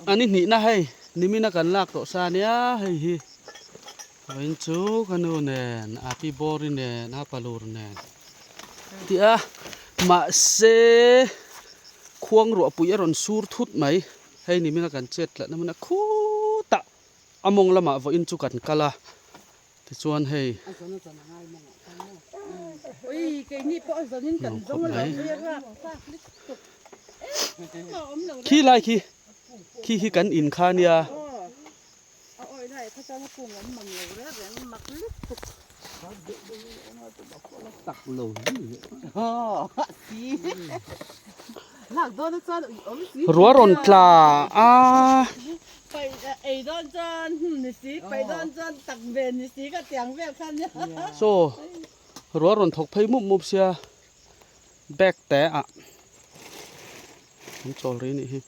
A ni hnihna hei nimina kan lak tawh sa ania hei hi vawiin chu ka nu nen a pi bawri nen a palur nen tih a mahse khuang ruahpui a rawn sur thut mai hei nimina kan chet tlatna hmun a khutah a mawng lamah vawiin chu kan kal a. Tichuan hei nuam khawp mai. Khi lai khi khi khi kan in kha nia. Ruah rawn tla a. Saw ruah rawn thawk phei mup mup sia bag te ah an chawl rih a nih hi.